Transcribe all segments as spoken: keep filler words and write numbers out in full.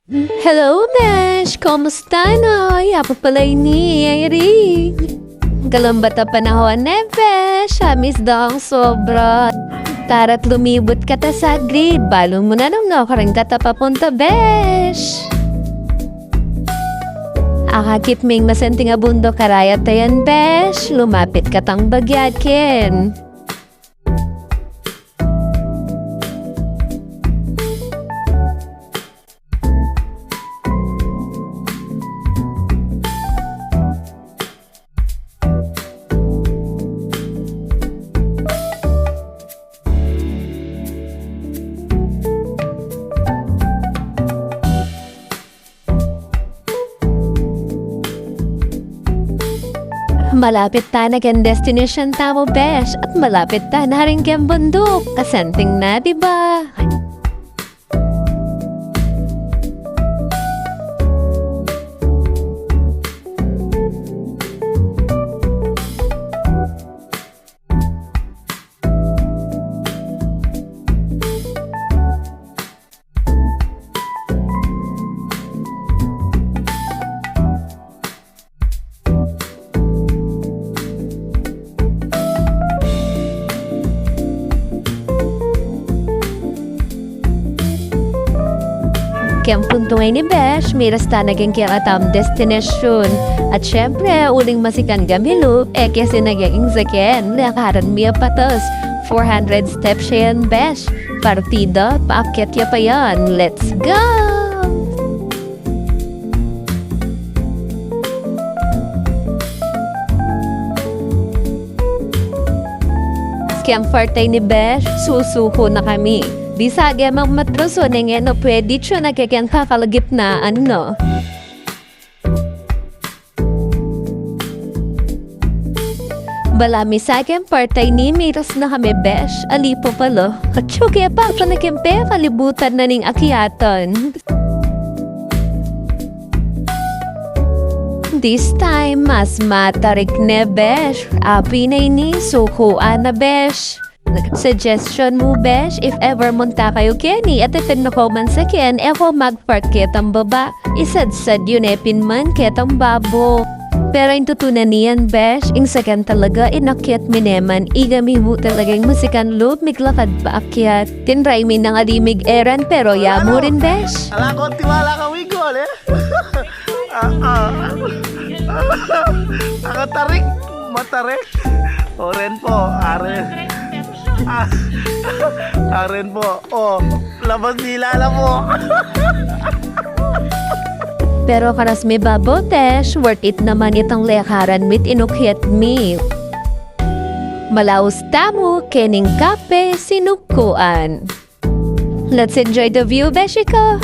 Hello, besh! Kumusta na? Yapu pala ini, Irene. Kalambat a panahon ne, besh. Amis dang sobra. Tara't lumibut kata saglit. Balu mu na nung nukarin kata papunta, besh. Akakit ming masanting a bunduk karayat a yan, besh. Lumapit katang bagya ken. Malapit ta na ken destination tamu, besh, at malapit ta na rin ken bunduk. Kasanting na, di ba? Ken puntu ngeni, besh, miras ta na ken kekatamung destinasyon. At syempre, uling masikan kami lub, e ke sinaging saken, lakaran mi a patas. Four hundred steps ya yan, besh. Partida, paakyat ya pa yan. Let's go! Ken parte ini, besh, susuku na kami. Bisa ge mang matraso ne ngeni, pwede tsu na ke ken kakalagitnaan na. Balamu sa ken parte ini miras na kami, besh. Ali pu pala. Atsu ke pa, pa na ken pekalibutan na ning akyatan. This time, mas matarik ne, besh. Api na ini, sukuan na, besh. Suggestion mu, besh, if ever munta kayu keni at ipin na comment saken, e ko magpark ketang baba. Isadsad yu ne pin man ketang babo. Pero ing tutunan niyan, besh, ing saken talaga, inakyat mi ne man, iga mi mu talagang masikan lub, miglakad paakyat. Tinry mi nang ali mig-eran, pero ya mu rin, besh. Ala, konti wala ka wigol, e? Ah, ah. Ang tarik, matarik. O, ren po, are. Ah, aren po. O, labas dila na po. Pero karas mi babo, besh, worth it naman itang lekaran mi't inukyat mi. Malaus tamu kening kape sinukuan. Let's enjoy the view, beshi ko!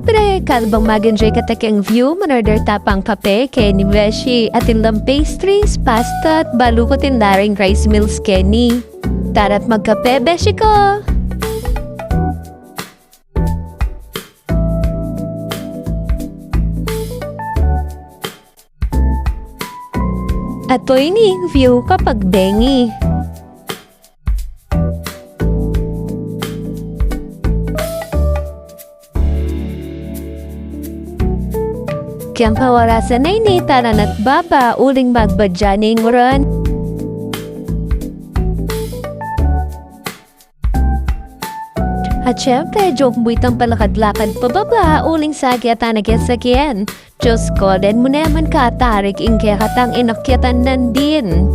Pre, kalbang mag-enjoy kata keng view, man-order ta pang kape keni beshi, atin lang pastries, pasta, at balu ko tinda ring rice meals keni. Tara't magkape, beshi ko! Ato ini ing view kapag bengi. Keng pawarasan a ini, tara na't baba, uling magbadya ne ing uran. At syempre, joke buitang palakad-lakad pababa, uling sagya ta na keng sakyan. Diyos ko, den mu naman katarik ing kekatang inakyatan nandin.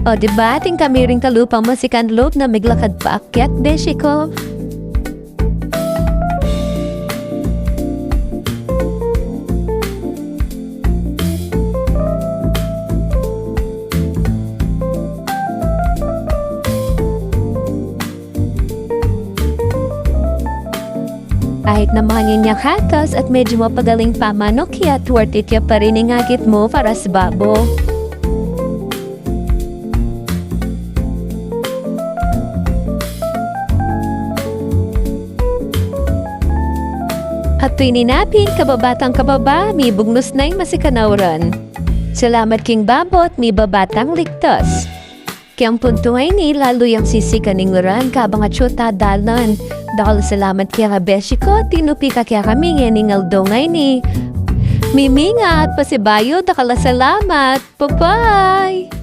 O, diba? Atin kami ring kalupang masikan lub na miglakad paakyat, beshi ko. Ahit na makanyan ya katas at medyo mapagal ing pamanukyat, worth it ya pa rin ing akit mu para sa babo. At tuwing ninapin, kababatang kababa, mibugnus na ing masikan a uran. Salamat king babot, mibabatang ligtas. Keng puntu ngeni, lalu yang sisikan ing uran, kabang atyu tang dalan. Dakal a salamat keka, beshi ko, tinupi ka kekami ngening aldo ngeni. Mimingat, pasibayu, dakal a salamat. Bye-bye!